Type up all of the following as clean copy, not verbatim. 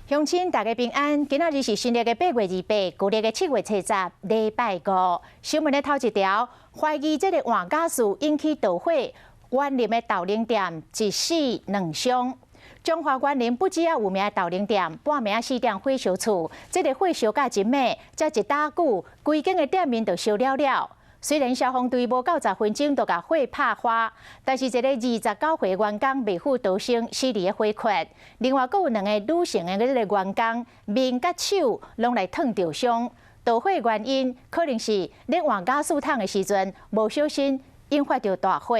鄉親大家平安，今仔日是新曆的8月28，舊曆的7月70，禮拜五。新聞的頭一條，懷疑這个換瓦斯引起著火，員林的豆奶店一死兩傷。彰化員林不只有名的豆奶店，半暝4點火燒厝，這个火燒甲真猛，才一搭久，規間的店面就燒了了。雖然消防隊無夠10分鐘就共火拍花，但是一个29歲員工未赴逃生，死佇咧火窟。另外，閣有兩个女性的這个員工面佮手攏來燙著傷。著火原因可能是咧換瓦斯桶的時陣無小心引發著大火。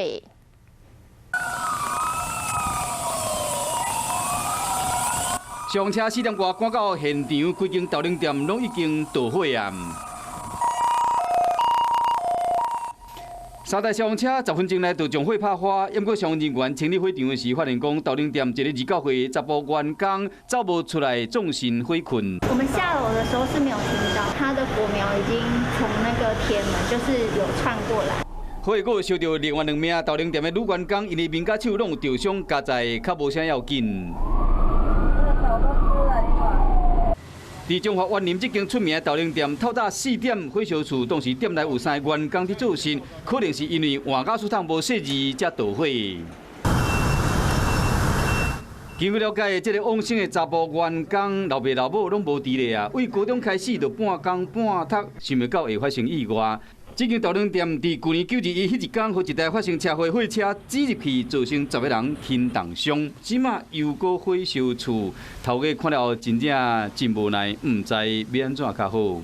上車4點外趕到現場，規間豆奶店攏已經著火啊！三台消防車10分鐘內就將火拍花，毋過消防人員清理火場時，發現講豆奶店一個29歲查埔員工走無出來，葬身火困。我們下樓的時候是沒有聽到，他的火苗已經從那個鐵門就是有竄過來。火閣燒著另外兩名豆奶店的女員工，𪜶的面佮手攏有著傷，加在較無啥要緊。佇彰化員林這間出名的豆奶店，透早4點火燒厝，當時店內有三个員工佇做生，可能是因為換瓦斯桶無細膩才著火。根據了解，這个往生的查埔員工老爸老母攏無佇咧啊，對高中開始就半工半讀，想袂到會發生意外。這間豆奶店佇舊年9·21彼一工，予一台發生車禍貨車擠入去，造成10个人輕重傷。這馬又閣火燒厝，頭家看了真正真無奈，毋知欲按怎較好。